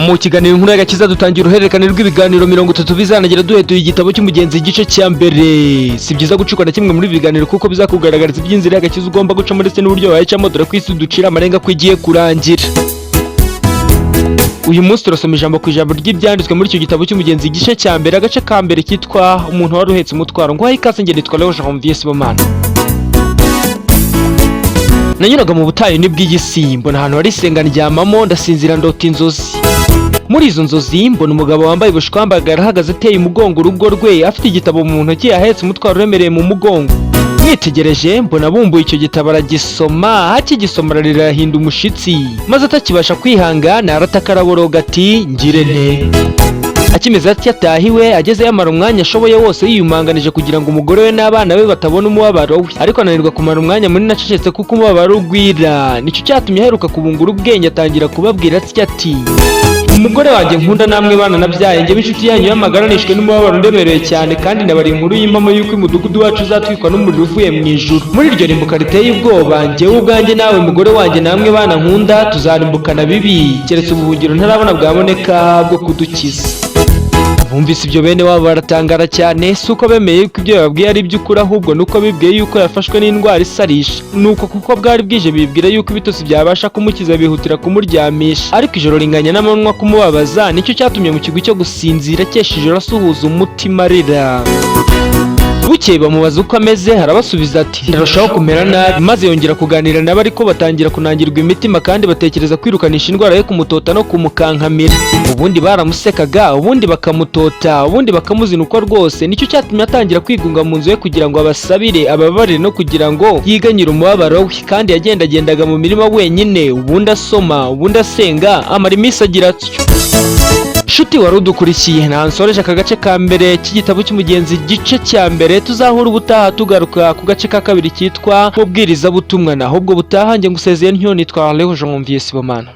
Mu kiganiro Inkuru y'Agakiza dutangira uruhererekane rw'ibiganiro 30 bizanagira duhetuye igitabo cy'Umugenzi igice cya mbere. Si byiza gucikwa na kimwe muri ibi biganiro, kuko bizakugaragariza iby'inzira y'agakiza ugomba gucamo ndetse n'uburyo wayicamo, dore ko isi ducira amarenga ko igiye kurangira. Uyu munsi turasoma ijambo ku ijambo ry'ibyanditswe muri icyo gitabo cy'Umugenzi igice cya mbere, agace ka mbere kitwa "Umuntu wari uhetse umutwaro". Ngo ikaze, njye nitwa Leo Janvier Sibomana. Nanyuraga mu butayu nibw'iyi si, mbona ahantu hari isenga, ndyamamo ndasinzira, ndota inzozi. Muri izo nzozi mbona umugabo wambaye ubushwambagara ahagaze ateye umugongo urugo rwe, afite igitabo mu ntoki, ahetse umutwaro uremereye mu mugongo. Mwitegereje mbona abumbuye icyo gitabo aragisoma, akigisoma ararira, arahinda umushitsi, maze atakibasha kwihangana arataka, araboroga ati: "Ngirente?" Akimeze atyo atahiwe, ageze yamara umwanya ashoboye wose yiyumanganije kugira ngo umugore we n'abana be batabona umubabaro we, ariko ananirwa kumara umwanya munini acecetse kuko umubabaro ugwira. Nicyo cyatumye aheruka kubungura ubwenge, atangira kubabwira atya ati: "Umugore wanjye nkunda, namwe bana nabyaye, njyewe inshuti yanyu y'amagara, nishwe n'umubabaro ndemereye cyane, kandi nabari inkuru y'impamo y'uko umudugudu wacu uzatwikwa n'umuriro uvuye mu ijuru. Muri iryo rimbuka riteye ubwoba, njyewe ubwanjye nawe mugore wanjye namwe bana nkunda tuzarimbukana bibi, keretse ubuhungiro ntarabona bwaboneka bwo kudukiza." Bumvise ibyo, bene wabo baratangara cyane. Si uko bemeye yuko ibyo yababwiye ari iby'ukuri, ahubwo nuko bibwiye yuko yafashwe n'indwara isarisha. Nuko kuko bwari bwije, bibwira yuko ibitotsi byabasha kumukiza, bihutira kumuryamisha, ariko ijoro ringanya n'amanywa kumubabaza. Nicyo cyatumye mu kigwi cyo gusinzira akesha ijoro asuhuza umutima arira. Bukeye bamubaza uko ameze, arabasubiza ati: "Ndarushaho kumera nabi." Maze yongera kuganira nabo, ariko batangira kunangirwa imitima kandi batekereza kwirukanisha indwara yo kumutota no kumukankamira. Ubundi baramusekaga, ubundi bakamutota, ubundi bakamuzinukwa rwose. Nicyo cyatumye atangira kwigunga mu nzu ye kugira ngo abasabire, ababarire no kugira ngo yiganyire umubabaro we. Kandi yagendagendaga mu mirima wenyine, ubundi asoma, ubundi asenga, amara iminsi agira atyo. Nshuti wari udukurikiye, nta nsoreje aka gace ka mbere cy'igitabo cy'Umugenzi igice cya mbere. Tuzahura ubutaha tugaruka ku gace ka kabiri kitwa "Mubwirizabutumwa". Naho ubwo butaha, njye ngusezeye ntyo, nitwa Leo Janvier Sibomana.